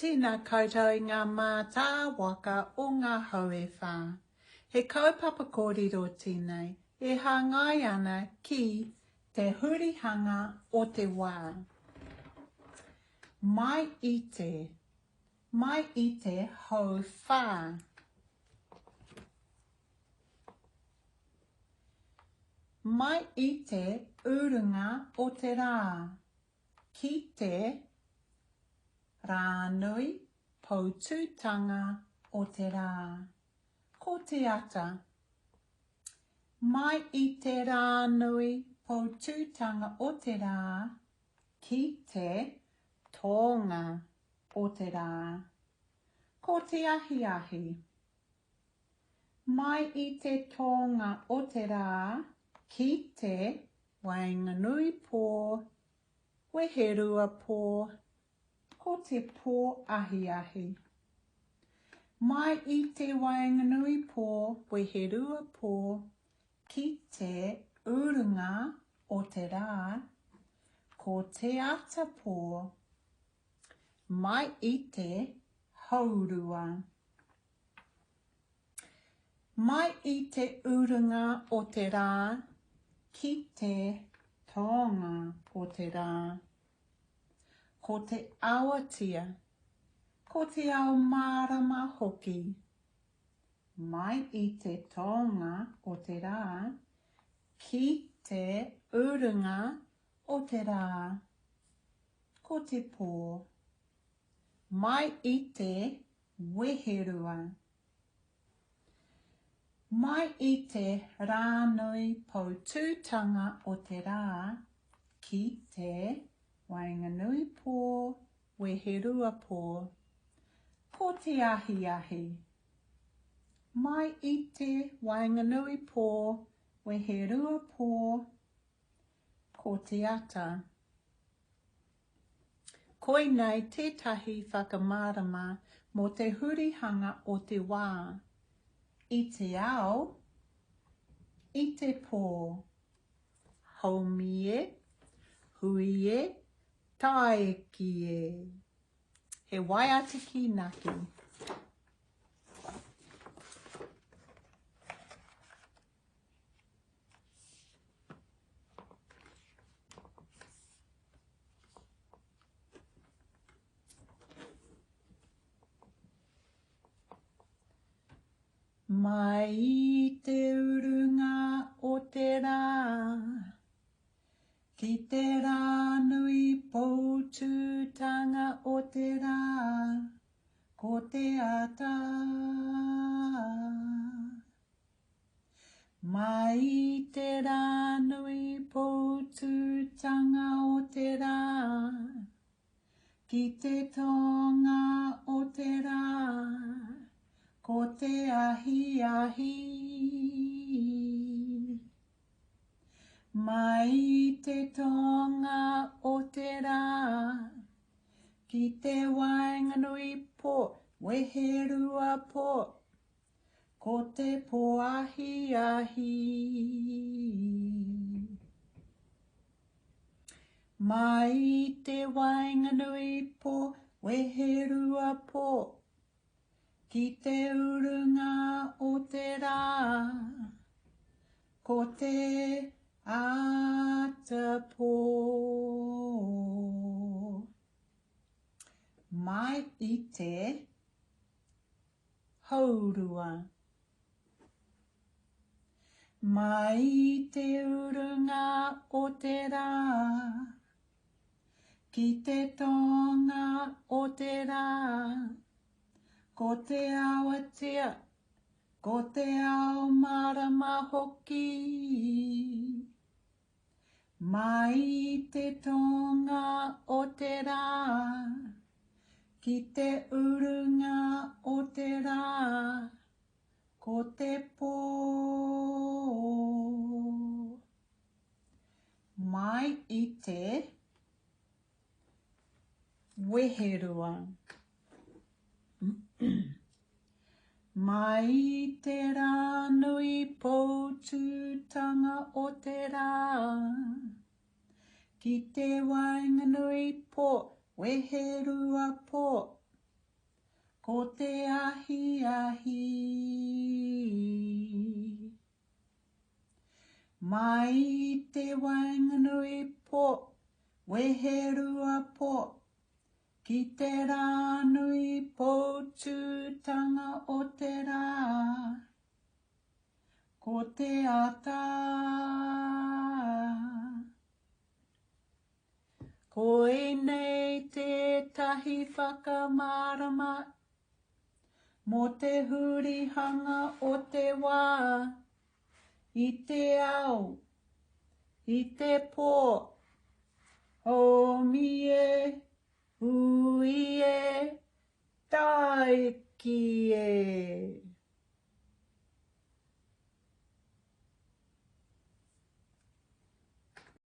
Tēnā koutou i ngā mātāwaka o ngā hau e whā. He kaupapa kōrero tēnei e hāngai ana ki te hurihanga o te wā. Mai i te, mai i te hauwhā. Mai i te urunga o te rā. Ki te rānui poutūtanga o te rā. Ko te ata. Mai i te rānui poutūtanga o te rā ki te tōnga o te rā. Ko te ahiahi. Mai i te tōnga o te rā ki te waenganui pō, weherua pō, ko te pō ahiahi. Mai i te waenganui pō, weherua pō, ki te urunga o te rā, ko te ata pō. Mai i te hourua. Mai i te urunga o te rā ki te tōnga o te rā. Ko te awatea, ko te ao mārama hoki. Mai i te tōnga o te rā ki te urunga o te rā, ko te pō. Mai i te weherua. Mai i te rānui poutūtanga o te rā ki te waenganui pō, weherua pō. Ko te ahiahi. Mai i te waenganui pō, weherua pō, ko te ata. Koinei tētahi whakamārama mō te hurihanga o te wā, i te ao, i te pō. Haumi e, hui e, tāeki e. He waiata kīnaki. Mai i te urunga o te rā, Ki te rā nui poutūtanga o te rā, Ko te ata. Mai i te rā nui poutūtanga o te rā, Ki te tōnga o te rā, ko te ahiahi. Mai i te tōnga o te rā, Ki te waenganui pō, weherua pō, Ko te pōahiahi. Mai i te waenganui pō, weherua pō, Ki te urunga o te rā, Ko te ata pō. Mai i te Haurua. Mai i te urunga o te rā, Ki te tōnga o te rā, Ko te awatea, ko te ao mārama hoki. Mai i te tōnga o te rā, ki te urunga o te rā, ko te pō. Mai i te weherua. Mai i te rā nui poutūtanga o te rā, Ki te waenganui pō, weherua pō. Ko te ahiahi. Mai i te waenganui po, weherua po, ki te rānui poutūtanga o te rā. Ko te ata. Koinei tētahi whakamārama mō te hurihanga o te wā i te ao, i te pō.